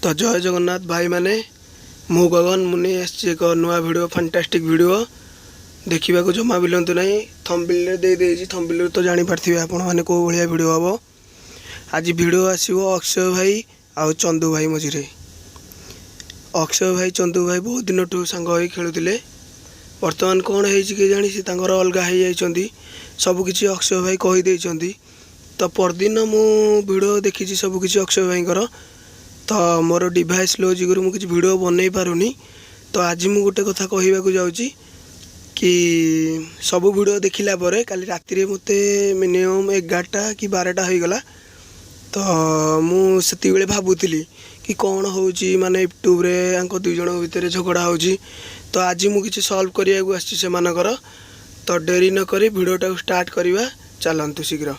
ତ ଜୟ ଜଗନ୍ନାଥ ଭାଇମାନେ, ମୁଁ ଗଗନ। ମୁଁ ନେଇ ଆସିଛି ଏକ ନୂଆ ଭିଡ଼ିଓ, ଫାଣ୍ଟାଷ୍ଟିକ୍ ଭିଡ଼ିଓ। ଦେଖିବାକୁ ଜମା ଭୁଲନ୍ତୁ ନାହିଁ। ଥମ୍ବନେଲ୍‌ରେ ଦେଇଦେଇଛି, ଥମ୍ବନେଲ୍‌ରୁ ତ ଜାଣିପାରିଥିବେ ଆପଣମାନେ କେଉଁ ଭଳିଆ ଭିଡ଼ିଓ ହେବ। ଆଜି ଭିଡ଼ିଓ ଆସିବ ଅକ୍ଷୟ ଭାଇ ଆଉ ଚନ୍ଦୁ ଭାଇ ମଝିରେ। ଅକ୍ଷୟ ଭାଇ, ଚନ୍ଦୁ ଭାଇ ବହୁତ ଦିନଠୁ ସାଙ୍ଗ ହୋଇ ଖେଳୁଥିଲେ। ବର୍ତ୍ତମାନ କ'ଣ ହେଇଛି କେଜାଣି, ସେ ତାଙ୍କର ଅଲଗା ହେଇଯାଇଛନ୍ତି। ସବୁକିଛି ଅକ୍ଷୟ ଭାଇ କହିଦେଇଛନ୍ତି। ତ ପରଦିନ ମୁଁ ଭିଡ଼ିଓ ଦେଖିଛି ସବୁକିଛି ଅକ୍ଷୟ ଭାଇଙ୍କର। ତ ମୋର ଡିଭାଇସ୍ ସ୍ଲୋ ଯୋଗୁରୁ ମୁଁ କିଛି ଭିଡ଼ିଓ ବନେଇ ପାରୁନି। ତ ଆଜି ମୁଁ ଗୋଟେ କଥା କହିବାକୁ ଯାଉଛି କି ସବୁ ଭିଡ଼ିଓ ଦେଖିଲା ପରେ କାଲି ରାତିରେ ମୋତେ ମିନିମମ୍ 11ଟା କି 12ଟା ହୋଇଗଲା। ତ ମୁଁ ସେତିକିବେଳେ ଭାବୁଥିଲି କି କ'ଣ ହେଉଛି, ମାନେ ୟୁଟ୍ୟୁବରେ ୟାଙ୍କ ଦୁଇ ଜଣଙ୍କ ଭିତରେ ଝଗଡ଼ା ହେଉଛି। ତ ଆଜି ମୁଁ କିଛି ସଲ୍ଭ କରିବାକୁ ଆସିଛି ସେମାନଙ୍କର। ତ ଡେରି ନକରି ଭିଡ଼ିଓଟାକୁ ଷ୍ଟାର୍ଟ କରିବା, ଚାଲନ୍ତୁ ଶୀଘ୍ର।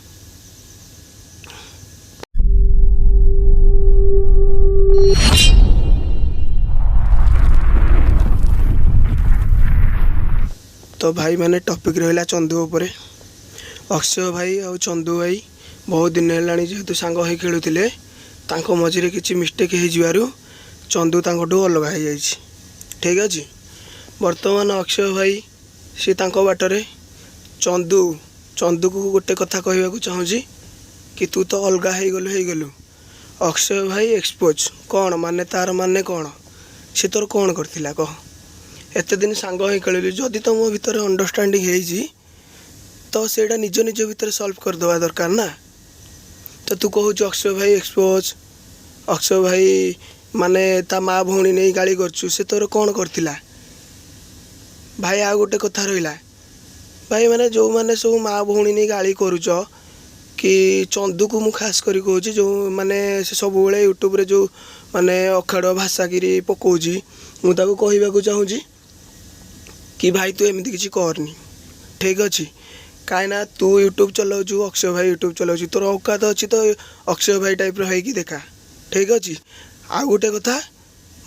ତ ଭାଇମାନେ, ଟପିକ୍ ରହିଲା ଚନ୍ଦୁ ଉପରେ। ଅକ୍ଷୟ ଭାଇ ଆଉ ଚନ୍ଦୁ ଭାଇ ବହୁତ ଦିନ ହେଲାଣି ଯେହେତୁ ସାଙ୍ଗ ହୋଇ ଖେଳୁଥିଲେ, ତାଙ୍କ ମଝିରେ କିଛି ମିଷ୍ଟେକ୍ ହେଇଯିବାରୁ ଚନ୍ଦୁ ତାଙ୍କଠୁ ଅଲଗା ହେଇଯାଇଛି। ଠିକ୍ ଅଛି। ବର୍ତ୍ତମାନ ଅକ୍ଷୟ ଭାଇ ସେ ତାଙ୍କ ବାଟରେ। ଚନ୍ଦୁକୁ ଗୋଟେ କଥା କହିବାକୁ ଚାହୁଁଛି କି ତୁ ତ ଅଲଗା ହେଇଗଲୁ ହେଇଗଲୁ, ଅକ୍ଷୟ ଭାଇ ଏକ୍ସପୋଜ୍ କ'ଣ ମାନେ, ତାର ମାନେ କ'ଣ? ସେ ତୋର କ'ଣ କରିଥିଲା କହ? ଏତେ ଦିନ ସାଙ୍ଗ ହେଇ ଖେଳିଲୁ, ଯଦି ତୁମ ଭିତରେ ଅଣ୍ଡରଷ୍ଟାଣ୍ଡିଂ ହେଇଛି ତ ସେଇଟା ନିଜ ନିଜ ଭିତରେ ସଲ୍ଭ କରିଦେବା ଦରକାର ନା। ତ ତୁ କହୁଛୁ ଅକ୍ଷୟ ଭାଇ ଏକ୍ସପୋଜ୍, ଅକ୍ଷୟ ଭାଇ ମାନେ ତା ମା ଭଉଣୀ ନେଇ ଗାଳି କରୁଛୁ, ସେ ତୋର କ'ଣ କରିଥିଲା ଭାଇ? ଆଉ ଗୋଟେ କଥା ରହିଲା ଭାଇ, ମାନେ ଯେଉଁମାନେ ସବୁ ମା ଭଉଣୀ ନେଇ ଗାଳି କରୁଛ କି ଚନ୍ଦୁକୁ ମୁଁ ଖାସ୍ କରି କହୁଛି, ଯେଉଁ ମାନେ ସେ ସବୁବେଳେ ୟୁଟ୍ୟୁବରେ ଯେଉଁ ମାନେ ଅଖାଡ଼ୁଆ ଭାଷାଗିରି ପକାଉଛି, ମୁଁ ତାକୁ କହିବାକୁ ଚାହୁଁଛି କି ଭାଇ, ତୁ ଏମିତି କିଛି କରନି। ଠିକ୍ ଅଛି। କାହିଁକିନା ତୁ ୟୁଟ୍ୟୁବ୍ ଚଲାଉଛୁ, ଅକ୍ଷୟ ଭାଇ ୟୁଟ୍ୟୁବ୍ ଚଲାଉଛି, ତୋର ଔକାତ ଅଛି ତ ଅକ୍ଷୟ ଭାଇ ଟାଇପ୍ର ହେଇକି ଦେଖା। ଠିକ୍ ଅଛି। ଆଉ ଗୋଟେ କଥା,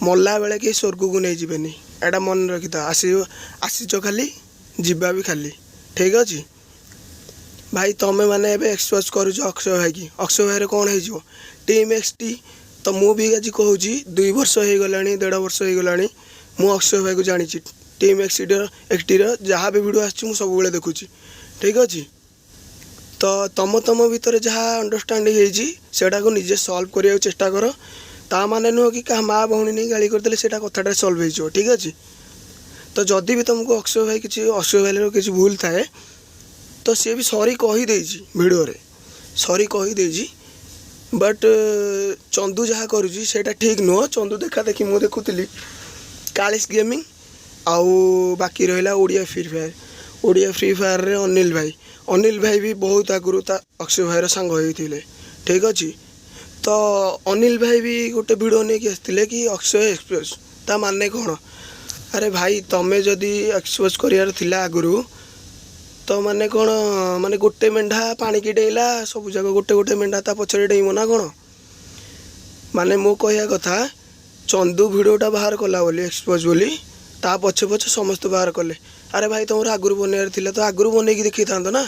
ମଲା ବେଳେ କେହି ସ୍ୱର୍ଗକୁ ନେଇଯିବେନି, ଏଇଟା ମନେ ରଖିଥା। ଆସିଛ ଖାଲି, ଯିବା ବି ଖାଲି। ଠିକ୍ ଅଛି ଭାଇ। ତମେ ମାନେ ଏବେ ଏକ୍ସପୋଜ୍ କରୁଛ ଅକ୍ଷୟ ଭାଇକି, ଅକ୍ଷୟ ଭାଇର କ'ଣ ହେଇଯିବ? ଟିମ୍ ଏକ୍ସଟି ତ ମୁଁ ବି ଆଜି କହୁଛି, 2 ବର୍ଷ ହେଇଗଲାଣି, ଦେଢ଼ ବର୍ଷ ହେଇଗଲାଣି, ମୁଁ ଅକ୍ଷୟ ଭାଇକୁ ଜାଣିଛି। ଟିମ୍ ଏକ୍ସଟିର ଯାହା ବି ଭିଡ଼ିଓ ଆସୁଛି ମୁଁ ସବୁବେଳେ ଦେଖୁଛି। ଠିକ୍ ଅଛି। ତ ତମ ତମ ଭିତରେ ଯାହା ଅଣ୍ଡରଷ୍ଟାଣ୍ଡିଂ ହେଇଛି ସେଇଟାକୁ ନିଜେ ସଲ୍ଭ କରିବାକୁ ଚେଷ୍ଟା କର। ତା ମାନେ ନୁହଁ କି କାହା ମା ଭଉଣୀ ନେଇ ଗାଳି କରିଦେଲେ ସେଇଟା କଥାଟା ସଲ୍ଭ ହେଇଯିବ। ଠିକ୍ ଅଛି। ତ ଯଦି ବି ତୁମକୁ ଅକ୍ଷୟ ଭାଇ କିଛି, ଅକ୍ଷୟ ଭାଇର କିଛି ଭୁଲ ଥାଏ, ତ ସିଏ ବି ସରି କହିଦେଇଛି, ଭିଡ଼ିଓରେ ସରି କହିଦେଇଛି। ବଟ୍ ଚନ୍ଦୁ ଯାହା କରୁଛି ସେଇଟା ଠିକ୍ ନୁହଁ। ଚନ୍ଦୁ ଦେଖା ଦେଖି ମୁଁ ଦେଖୁଥିଲି କାଳିଶ ଗେମିଂ ଆଉ ବାକି ରହିଲା Odia free fire. Odia free ଫାୟାରରେ ଅନିଲ ଭାଇ, ଅନିଲ ଭାଇ ବି ବହୁତ ଆଗରୁ ତା ଅକ୍ଷୟ ଭାଇର ସାଙ୍ଗ ହେଇଥିଲେ। ଠିକ୍ ଅଛି। ତ ଅନିଲ ଭାଇ ବି ଗୋଟେ ଭିଡ଼ିଓ ନେଇକି ଆସିଥିଲେ କି ଅକ୍ଷୟ ଏକ୍ସପୋଜ୍, ତା ମାନେ କ'ଣ? ଆରେ ଭାଇ, ତମେ ଯଦି ଏକ୍ସପୋଜ୍ କରିବାର ଥିଲା ଆଗରୁ ତ ମାନେ କ'ଣ, ମାନେ ଗୋଟେ ମେଣ୍ଢା ପାଣିକି ଡେଇଁଲା, ସବୁ ଯାକ ଗୋଟେ ଗୋଟେ ମେଣ୍ଢା ତା ପଛରେ ଡେଇଁବ ନା କ'ଣ? ମାନେ ମୋ କହିବା କଥା, ଚନ୍ଦୁ ଭିଡ଼ିଓଟା ବାହାର କଲା ବୋଲି, ଏକ୍ସପୋଜ୍ ବୋଲି, ତା ପଛେ ପଛେ ସମସ୍ତେ ବାହାର କଲେ। ଆରେ ଭାଇ, ତମର ଆଗରୁ ବନେଇବାର ଥିଲା ତ ଆଗରୁ ବନେଇକି ଦେଖେଇଥାନ୍ତ ନା।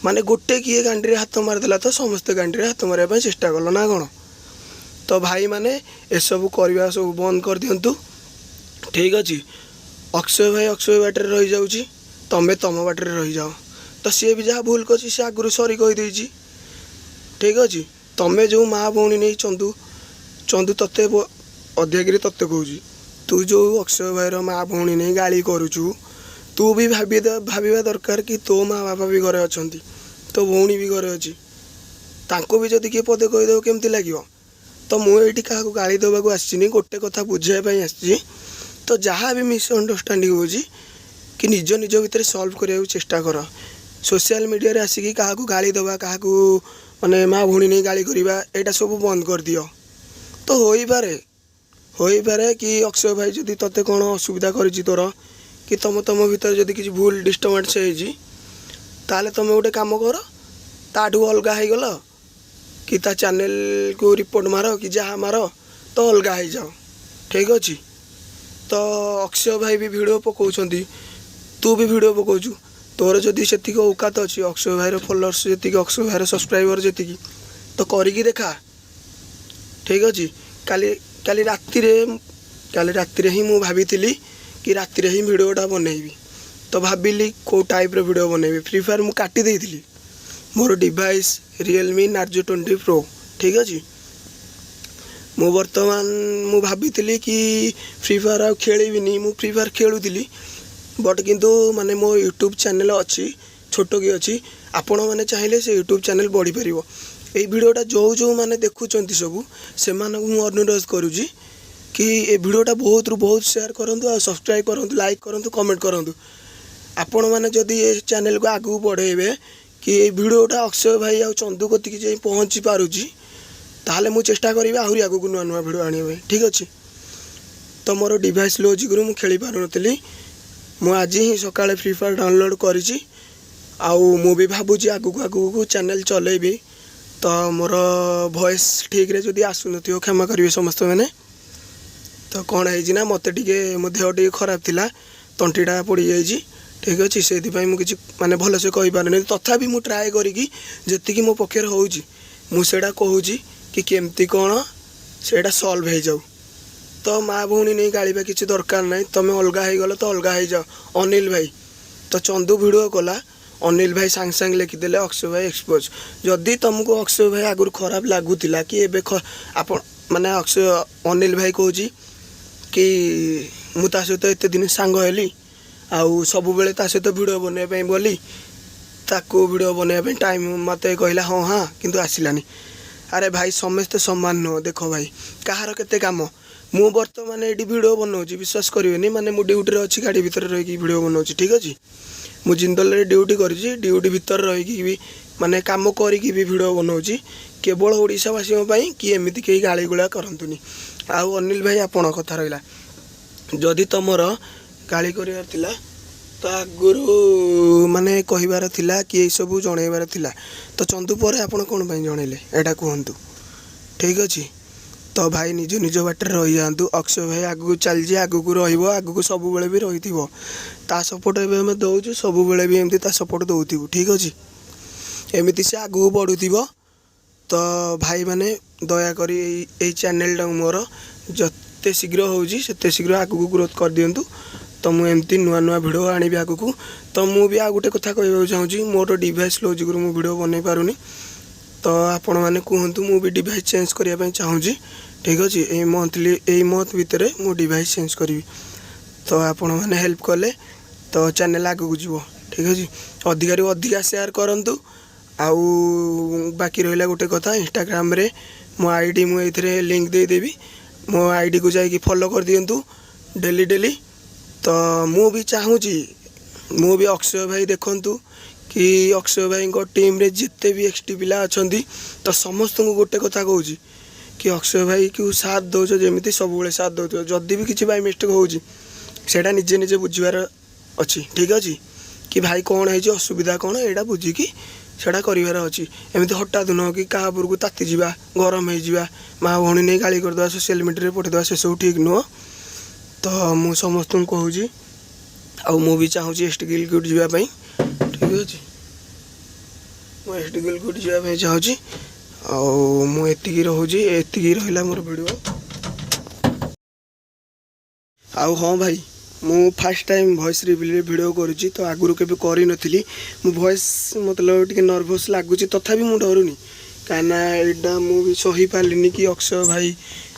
ମାନେ ଗୋଟେ କିଏ ଗାଣ୍ଡିରେ ହାତ ମାରିଦେଲା ତ ସମସ୍ତେ ଗାଣ୍ଡିରେ ହାତ ମାରିବା ପାଇଁ ଚେଷ୍ଟା କଲ ନା କ'ଣ? ତ ଭାଇମାନେ, ଏସବୁ କରିବା ସବୁ ବନ୍ଦ କରିଦିଅନ୍ତୁ। ଠିକ୍ ଅଛି। ଅକ୍ଷୟ ଭାଇ ଅକ୍ଷୟ ବାଟରେ ରହିଯାଉଛି, ତମେ ତମ ବାଟରେ ରହିଯାଅ। ତ ସିଏ ବି ଯାହା ଭୁଲ କରିଛି ସେ ଆଗରୁ ସରି କହିଦେଇଛି। ଠିକ୍ ଅଛି। ତମେ ଯେଉଁ ମା ଭଉଣୀ ନେଇ, ଚନ୍ଦୁ, ଚନ୍ଦୁ, ତତେ ଅଧିକାକିରି ତତେ କହୁଛି, ତୁ ଯେଉଁ ଅକ୍ଷୟ ଭାଇର ମା ଭଉଣୀ ନେଇ ଗାଳି କରୁଛୁ, ତୁ ବି ଭାବିବା ଦରକାର କି ତୋ ମା ବାପା ବି ଘରେ ଅଛନ୍ତି, ତୋ ଭଉଣୀ ବି ଘରେ ଅଛି। ତାଙ୍କୁ ବି ଯଦି କିଏ ପଦେ କହିଦେବ କେମିତି ଲାଗିବ? ତ ମୁଁ ଏଇଠି କାହାକୁ ଗାଳି ଦେବାକୁ ଆସିନି, ଗୋଟେ କଥା ବୁଝାଇବା ପାଇଁ ଆସିଛି। ତ ଯାହା ବି ମିସ୍ଅଣ୍ଡରଷ୍ଟାଣ୍ଡିଂ ହେଉଛି କି ନିଜ ନିଜ ଭିତରେ ସଲ୍ଭ କରିବାକୁ ଚେଷ୍ଟା କର। ସୋସିଆଲ ମିଡ଼ିଆରେ ଆସିକି କାହାକୁ ଗାଳି ଦେବା, କାହାକୁ ମାନେ ମା ଭଉଣୀ ନେଇ ଗାଳି କରିବା, ଏଇଟା ସବୁ ବନ୍ଦ କରିଦିଅ। ତ ହୋଇପାରେ ହୋଇପାରେ କି ଅକ୍ଷୟ ଭାଇ ଯଦି ତୋତେ କ'ଣ ଅସୁବିଧା କରିଛି ତୋର, କି ତମ ତମ ଭିତରେ ଯଦି କିଛି ଭୁଲ ଡିଷ୍ଟର୍ବାନ୍ସ ହେଇଛି, ତାହେଲେ ତମେ ଗୋଟେ କାମ କର, ତାଠୁ ଅଲଗା ହେଇଗଲ କି ତା ଚ୍ୟାନେଲକୁ ରିପୋର୍ଟ ମାର କି ଯାହା ମାର, ତ ଅଲଗା ହେଇଯାଅ। ଠିକ୍ ଅଛି। ତ ଅକ୍ଷୟ ଭାଇ ବି ଭିଡ଼ିଓ ପକାଉଛନ୍ତି, ତୁ ବି ଭିଡ଼ିଓ ପକାଉଛୁ। ତୋର ଯଦି ସେତିକି ଔକାତ ଅଛି, ଅକ୍ଷୟ ଭାଇର ଫଲୋଅର୍ସ ଯେତିକି, ଅକ୍ଷୟ ଭାଇର ସବସ୍କ୍ରାଇବର ଯେତିକି, ତ କରିକି ଦେଖା। ଠିକ୍ ଅଛି। କାଲି କାଲି ରାତିରେ, କାଲି ରାତିରେ ହିଁ ମୁଁ ଭାବିଥିଲି କି ରାତିରେ ହିଁ ଭିଡ଼ିଓଟା ବନେଇବି। ତ ଭାବିଲି କେଉଁ ଟାଇପ୍ର ଭିଡ଼ିଓ ବନେଇବି। ଫ୍ରି ଫାୟାର୍ ମୁଁ କାଟି ଦେଇଥିଲି। ମୋର ଡିଭାଇସ୍ ରିଏଲମି ନାର୍ଜୋ 20 ପ୍ରୋ, ଠିକ୍ ଅଛି। ମୁଁ ବର୍ତ୍ତମାନ ମୁଁ ଭାବିଥିଲି କି ଫ୍ରି ଫାୟାର୍ ଆଉ ଖେଳିବିନି। ମୁଁ ଫ୍ରି ଫାୟାର୍ ଖେଳୁଥିଲି, ବଟ୍ କିନ୍ତୁ ମାନେ ମୋ ୟୁଟ୍ୟୁବ୍ ଚ୍ୟାନେଲ୍ ଅଛି, ଛୋଟ କି ଅଛି। ଆପଣମାନେ ଚାହିଁଲେ ସେ ୟୁଟ୍ୟୁବ୍ ଚ୍ୟାନେଲ୍ ବଢ଼ିପାରିବ। ଏଇ ଭିଡ଼ିଓଟା ଯେଉଁ ଯେଉଁମାନେ ଦେଖୁଛନ୍ତି ସବୁ, ସେମାନଙ୍କୁ ମୁଁ ଅନୁରୋଧ କରୁଛି କି ଏ ଭିଡ଼ିଓଟା ବହୁତରୁ ବହୁତ ସେୟାର କରନ୍ତୁ ଆଉ ସବସ୍କ୍ରାଇବ୍ କରନ୍ତୁ, ଲାଇକ୍ କରନ୍ତୁ, କମେଣ୍ଟ କରନ୍ତୁ। ଆପଣମାନେ ଯଦି ଏ ଚ୍ୟାନେଲ୍କୁ ଆଗକୁ ବଢ଼େଇବେ କି ଏଇ ଭିଡ଼ିଓଟା ଅକ୍ଷୟ ଭାଇ ଆଉ ଚନ୍ଦୁ କତିକି ଯାଇ ପହଞ୍ଚି ପାରୁଛି, ତାହେଲେ ମୁଁ ଚେଷ୍ଟା କରିବି ଆହୁରି ଆଗକୁ ନୂଆ ନୂଆ ଭିଡ଼ିଓ ଆଣିବା ପାଇଁ, ଠିକ୍ ଅଛି। ତ ମୋର ଡିଭାଇସ୍ ଲୋ ଯୋଗୁରୁ ମୁଁ ଖେଳି ପାରୁନଥିଲି। ମୁଁ ଆଜି ହିଁ ସକାଳେ ଫ୍ରି ଫାୟାର୍ ଡାଉନଲୋଡ଼୍ କରିଛି ଆଉ ମୁଁ ବି ଭାବୁଛି ଆଗକୁ ଆଗକୁ ଚ୍ୟାନେଲ୍ ଚଲେଇବି। ତ ମୋର ଭଏସ୍ ଠିକ୍ରେ ଯଦି ଆସୁନଥିବ, କ୍ଷମା କରିବେ ସମସ୍ତେ ମାନେ। ତ କ'ଣ ହେଇଛି ନା, ମୋତେ ଟିକେ ମୋ ଦେହ ଟିକେ ଖରାପ ଥିଲା, ତଣ୍ଟିଟା ପଡ଼ିଯାଇଛି, ଠିକ୍ ଅଛି। ସେଇଥିପାଇଁ ମୁଁ କିଛି ମାନେ ଭଲସେ କହିପାରୁନି। ତଥାପି ମୁଁ ଟ୍ରାଏ କରିକି ଯେତିକି ମୋ ପକ୍ଷରେ ହେଉଛି, ମୁଁ ସେଇଟା କହୁଛି କି କେମିତି କ'ଣ ସେଇଟା ସଲ୍ଭ ହେଇଯାଉ। ତ ମା ଭଉଣୀ ନେଇ ଗାଳିବା କିଛି ଦରକାର ନାହିଁ। ତମେ ଅଲଗା ହେଇଗଲ ତ ଅଲଗା ହେଇଯାଅ ଅନିଲ ଭାଇ। ତ ଚନ୍ଦୁ ଭିଡ଼ିଓ କଲା, ଅନିଲ ଭାଇ ସାଙ୍ଗେ ସାଙ୍ଗେ ଲେଖିଦେଲେ ଅକ୍ଷୟ ଭାଇ ଏକ୍ସପୋଜ୍। ଯଦି ତୁମକୁ ଅକ୍ଷୟ ଭାଇ ଆଗରୁ ଖରାପ ଲାଗୁଥିଲା କି ଏବେ ଆପଣ ମାନେ ଅକ୍ଷୟ, ଅନିଲ ଭାଇ କହୁଛି କି ମୁଁ ତା ସହିତ ଏତେ ଦିନ ସାଙ୍ଗ ହେଲି ଆଉ ସବୁବେଳେ ତା ସହିତ ଭିଡ଼ିଓ ବନେଇବା ପାଇଁ ଗଲି, ତାକୁ ଭିଡ଼ିଓ ବନେଇବା ପାଇଁ ଟାଇମ୍ ମୋତେ କହିଲା ହଁ ହଁ, କିନ୍ତୁ ଆସିଲାନି। ଆରେ ଭାଇ, ସମସ୍ତେ ସମାନ ନୁହଁ। ଦେଖ ଭାଇ, କାହାର କେତେ କାମ। ମୁଁ ବର୍ତ୍ତମାନ ଏଇଠି ଭିଡ଼ିଓ ବନଉଛି, ବିଶ୍ୱାସ କରିବେନି, ମାନେ ମୁଁ ଡ୍ୟୁଟିରେ ଅଛି, ଗାଡ଼ି ଭିତରେ ରହିକି ଭିଡ଼ିଓ ବନଉଛି, ଠିକ୍ ଅଛି। ମୁଁ ଜିନ୍ଦଲରେ ଡ୍ୟୁଟି କରିଛି। ଡ୍ୟୁଟି ଭିତରେ ରହିକି ବି, ମାନେ କାମ କରିକି ବି ଭିଡ଼ିଓ ବନଉଛି କେବଳ ଓଡ଼ିଶାବାସୀଙ୍କ ପାଇଁ କି ଏମିତି କେହି ଗାଳିଗୁଳା କରନ୍ତୁନି। ଆଉ ଅନିଲ ଭାଇ, ଆପଣ କଥା ରହିଲା, ଯଦି ତୁମର ଗାଳି କରିବାର ଥିଲା ତ ଆଗରୁ ମାନେ କହିବାର ଥିଲା କି ଏଇସବୁ ଜଣେଇବାର ଥିଲା। ତ ଚନ୍ଦୁ ପରେ ଆପଣ କ'ଣ ପାଇଁ ଜଣେଇଲେ, ଏଇଟା କୁହନ୍ତୁ, ଠିକ୍ ଅଛି। ତ ଭାଇ, ନିଜ ନିଜ ବାଟରେ ରହିଯାଆନ୍ତୁ। ଅକ୍ଷୟ ଭାଇ ଆଗକୁ ଚାଲିଛି, ଆଗକୁ ରହିବ, ଆଗକୁ ସବୁବେଳେ ବି ରହିଥିବ। ତା ସପୋର୍ଟ ଏବେ ଆମେ ଦେଉଛୁ, ସବୁବେଳେ ବି ଏମିତି ତା ସପୋର୍ଟ ଦେଉଥିବୁ, ଠିକ୍ ଅଛି। ଏମିତି ସେ ଆଗକୁ ବଢ଼ୁଥିବ। ତ ଭାଇମାନେ, ଦୟାକରି ଏଇ ଏଇ ଚ୍ୟାନେଲଟାକୁ ମୋର ଯେତେ ଶୀଘ୍ର ହେଉଛି ସେତେ ଶୀଘ୍ର ଆଗକୁ ଗ୍ରୋଥ୍ କରିଦିଅନ୍ତୁ। ତ ମୁଁ ଏମିତି ନୂଆ ନୂଆ ଭିଡ଼ିଓ ଆଣିବି ଆଗକୁ। ତ ମୁଁ ବି ଆଉ ଗୋଟେ କଥା କହିବାକୁ ଚାହୁଁଛି, ମୋର ଡିଭାଇସ୍ ଲୋ ଯୋଗୁରୁ ମୁଁ ଭିଡ଼ିଓ ବନେଇ ପାରୁନି। ତ ଆପଣମାନେ କୁହନ୍ତୁ, ମୁଁ ବି ଡିଭାଇସ୍ ଚେଞ୍ଜ କରିବା ପାଇଁ ଚାହୁଁଛି, ଠିକ୍ ଅଛି। ଏଇ ମନ୍ଥଲି, ଏଇ ମନ୍ଥ ଭିତରେ ମୁଁ ଡିଭାଇସ୍ ଚେଞ୍ଜ କରିବି। ତ ଆପଣମାନେ ହେଲ୍ପ କଲେ ତ ଚ୍ୟାନେଲ୍ ଆଗକୁ ଯିବ, ଠିକ୍ ଅଛି। ଅଧିକାରୁ ଅଧିକା ସେୟାର କରନ୍ତୁ। ଆଉ ବାକି ରହିଲା ଗୋଟେ କଥା, ଇନଷ୍ଟାଗ୍ରାମରେ ମୋ ଆଇଡ଼ି ମୁଁ ଏଇଥିରେ ଲିଙ୍କ୍ ଦେଇଦେବି। ମୋ ଆଇଡ଼ିକୁ ଯାଇକି ଫଲୋ କରିଦିଅନ୍ତୁ ଡେଲି ଡେଲି। ତ ମୁଁ ବି ଚାହୁଁଛି, ମୁଁ ବି ଅକ୍ଷୟ ଭାଇ ଦେଖନ୍ତୁ କି ଅକ୍ଷୟ ଭାଇଙ୍କ ଟିମ୍ରେ ଯେତେ ବି ଏକ୍ସଟି ପିଲା ଅଛନ୍ତି, ତ ସମସ୍ତଙ୍କୁ ଗୋଟେ କଥା କହୁଛି କି ଅକ୍ଷୟ ଭାଇକୁ ସାଥ ଦେଉଛ ଯେମିତି ସବୁବେଳେ ସାଥ ଦେଉଥିବ। ଯଦି ବି କିଛି ବାଇ ମିଷ୍ଟେକ୍ ହେଉଛି, ସେଇଟା ନିଜେ ନିଜେ ବୁଝିବାର ଅଛି, ଠିକ୍ ଅଛି, କି ଭାଇ କ'ଣ ହେଇଛି, ଅସୁବିଧା କ'ଣ, ଏଇଟା ବୁଝିକି ସେଇଟା କରିବାର ଅଛି। ଏମିତି ହଠାତ୍ ନୁହଁ କି କାହା ଉପରକୁ ତାତି ଯିବା, ଗରମ ହେଇଯିବା, ମା ଭଉଣୀ ନେଇ ଗାଳି କରିଦେବା, ସୋସିଆଲ ମିଡ଼ିଆରେ ପଠେଇଦେବା, ସେସବୁ ଠିକ୍ ନୁହଁ। ତ ମୁଁ ସମସ୍ତଙ୍କୁ କହୁଛି ଆଉ ମୁଁ ବି ଚାହୁଁଛି ଏସ୍ ଟି ଗିଲଗୁଡ଼ ଯିବା ପାଇଁ, ଠିକ୍ ଅଛି। ମୁଁ ଏସ୍ ଟି ଗିଲଗୁଡ଼ ଯିବା ପାଇଁ ଚାହୁଁଛି। ଆଉ ମୁଁ ଏତିକି ରହୁଛି, ଏତିକି ରହିଲା ମୋର ଭିଡ଼ିଓ। ଆଉ ହଁ ଭାଇ, ମୁଁ ଫାର୍ଷ୍ଟ ଟାଇମ୍ ଭଏସ୍ ରିଭିଲ୍ରେ ଭିଡ଼ିଓ କରୁଛି। ତ ଆଗରୁ କେବେ କରିନଥିଲି ମୁଁ ଭଏସ୍, ମତଲବ ଟିକେ ନର୍ଭସ୍ ଲାଗୁଛି। ତଥାପି ମୁଁ ଡରୁନି, କାହିଁକିନା ଏଇଟା ମୁଁ ବି ସହିପାରିଲିନି କି ଅକ୍ଷୟ ଭାଇ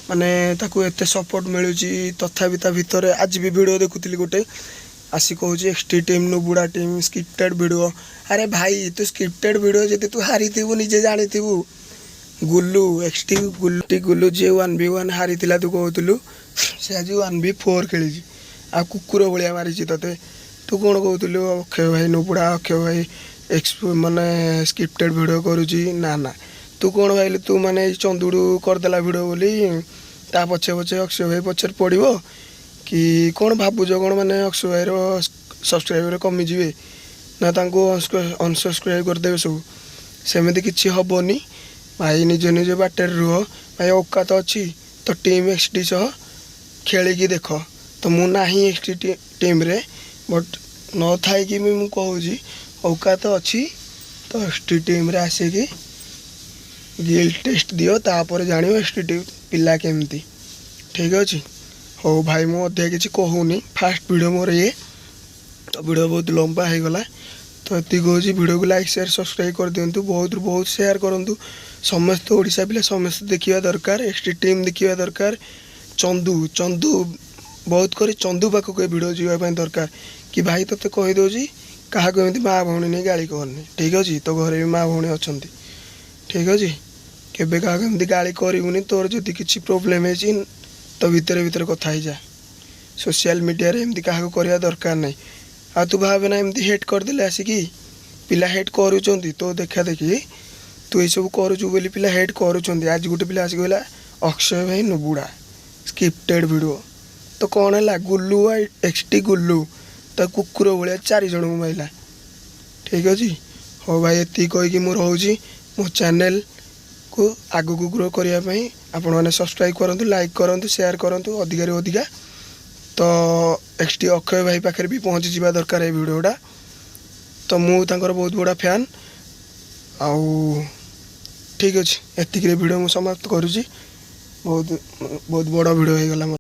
ମାନେ ତାକୁ ଏତେ ସପୋର୍ଟ ମିଳୁଛି, ତଥାପି ତା ଭିତରେ ଆଜି ବି ଭିଡ଼ିଓ ଦେଖୁଥିଲି, ଗୋଟେ ଆସି କହୁଛି ଏକ୍ସଟି ଟିମ୍ ନୁବୁଡ଼ା ଟିମ୍ ସ୍କ୍ରିପ୍ଟେଡ଼ ଭିଡ଼ିଓ। ଆରେ ଭାଇ, ତୁ ସ୍କ୍ରିପ୍ଟେଡ଼ ଭିଡ଼ିଓ ଯଦି ତୁ ହାରିଥିବୁ, ନିଜେ ଜାଣିଥିବୁ। ଗୁଲୁ ଏକ୍ସଟି ଗୁଲୁ ଗୁଲୁ ଯିଏ 1v1 ହାରିଥିଲା ତୁ କହୁଥିଲୁ, ସେ ଆଜି 1v4 ଖେଳିଛି ଆଉ କୁକୁର ଭଳିଆ ମାରିଛି ତତେ। ତୁ କ'ଣ କହୁଥିଲୁ ଅକ୍ଷୟ ଭାଇ ନୁବୁଡ଼ା, ଅକ୍ଷୟ ଭାଇ ଏକ୍ସ ମାନେ ସ୍କ୍ରିପ୍ଟେଡ଼ ଭିଡ଼ିଓ କରୁଛି? ନା ନା, ତୁ କ'ଣ ଭାବିଲୁ? ତୁ ମାନେ ଏଇ ଚନ୍ଦୁଡ଼ୁ କରିଦେଲା ଭିଡ଼ିଓ ବୋଲି ତା ପଛେ ପଛେ ଅକ୍ଷୟ ଭାଇ ପଛରେ ପଡ଼ିବ କି କ'ଣ ଭାବୁଛ କ'ଣ? ମାନେ ଅକ୍ଷୟ ଭାଇର ସବସ୍କ୍ରାଇବର କମିଯିବେ ନା ତାଙ୍କୁ ଅନସବସ୍କ୍ରାଇବ୍ କରିଦେବେ ସବୁ? ସେମିତି କିଛି ହେବନି ଭାଇ। ନିଜ ନିଜ ବାଟରେ ରୁହ ଭାଇ। ଔକାତ ଅଛି ତ ଟିମ୍ ଏକ୍ସ ଟି ସହ ଖେଳିକି ଦେଖ। ତ ମୁଁ ନାହିଁ ଏକ୍ସ ଟି ଟିମ୍ରେ, ବଟ୍ ନଥାଇକି ବି ମୁଁ କହୁଛି, ଔକାତ ଅଛି ତ ଏକ୍ସ ଟି ଟିମ୍ରେ ଆସିକି ଗିଲ୍ ଟେଷ୍ଟ ଦିଅ, ତାପରେ ଜାଣିବ ଏକ୍ସ ଟି ଟିମ୍। ପିଲା କେମିତି। ଠିକ୍ ଅଛି, ହଉ ଭାଇ, ମୁଁ ଅଧିକା କିଛି କହୁନି। ଫାଷ୍ଟ ଭିଡ଼ିଓ ମୋର ଇଏ ତ, ଭିଡ଼ିଓ ବହୁତ ଲମ୍ବା ହେଇଗଲା। ତ ଏତିକି କହୁଛି, ଭିଡ଼ିଓକୁ ଲାଇକ୍, ସେୟାର, ସବସ୍କ୍ରାଇବ୍ କରିଦିଅନ୍ତୁ, ବହୁତରୁ ବହୁତ ସେୟାର କରନ୍ତୁ। ସମସ୍ତେ ଓଡ଼ିଶା ପିଲା ସମସ୍ତେ ଦେଖିବା ଦରକାର, ଏକ୍ସଟି ଟିମ୍ ଦେଖିବା ଦରକାର। ଚନ୍ଦୁ, ଚନ୍ଦୁ, ବହୁତ କରି ଚନ୍ଦୁ ପାଖକୁ ଏ ଭିଡ଼ିଓ ଯିବା ପାଇଁ ଦରକାର କି ଭାଇ, ତୋତେ କହିଦେଉଛି, କାହାକୁ ଏମିତି ମା ଭଉଣୀ ନେଇ ଗାଳି କରନି। ଠିକ୍ ଅଛି? ତୋ ଘରେ ବି ମା ଭଉଣୀ ଅଛନ୍ତି। ଠିକ୍ ଅଛି? କେବେ କାହାକୁ ଏମିତି ଗାଳି କରିବୁନି। ତୋର ଯଦି କିଛି ପ୍ରୋବ୍ଲେମ୍ ହେଇଛି ତ ଭିତରେ ଭିତରେ କଥା ହେଇଯା, ସୋସିଆଲ ମିଡ଼ିଆରେ ଏମିତି କାହାକୁ କରିବା ଦରକାର ନାହିଁ। ଆଉ ତୁ ଭାବେ ନା, ଏମିତି ହେଟ୍ କରିଦେଲେ ଆସିକି ପିଲା ହେଟ୍ କରୁଛନ୍ତି ତୋ ଦେଖା ଦେଖି। ତୁ ଏଇସବୁ କରୁଛୁ ବୋଲି ପିଲା ହେଟ୍ କରୁଛନ୍ତି। ଆଜି ଗୋଟେ ପିଲା ଆସିକି କହିଲା, ଅକ୍ଷୟ ଭାଇ ନୁବୁଡ଼ା, ସ୍କ୍ରିପ୍ଟେଡ଼ ଭିଡ଼ିଓ। ତ କ'ଣ ହେଲା? ଗୁଲୁ, ଏକ୍ସଟି ଗୁଲୁ ତା କୁକୁର ଭଳିଆ ଚାରି ଜଣଙ୍କୁ ମାଇଲା। ଠିକ୍ ଅଛି, ହଉ ଭାଇ, ଏତିକି କହିକି ମୁଁ ରହୁଛି। ମୋ ଚ୍ୟାନେଲକୁ ଆଗକୁ ଗ୍ରୋ କରିବା ପାଇଁ ଆପଣମାନେ ସବସ୍କ୍ରାଇବ୍ କରନ୍ତୁ, ଲାଇକ୍ କରନ୍ତୁ, ସେୟାର କରନ୍ତୁ ଅଧିକାରୁ ଅଧିକା। ତ ଏକ୍ସଟି ଅକ୍ଷୟ ଭାଇ ପାଖରେ ବି ପହଞ୍ଚିଯିବା ଦରକାର ଏଇ ଭିଡ଼ିଓଟା। ତ ମୁଁ ତାଙ୍କର ବହୁତ ବଡ଼ ଫ୍ୟାନ୍। ଆଉ ଠିକ୍ ଅଛି, ଏତିକିରେ ଭିଡ଼ିଓ ମୁଁ ସମାପ୍ତ କରୁଛି। ବହୁତ ବହୁତ ବଡ଼ ଭିଡ଼ିଓ ହେଇଗଲା ମୋର।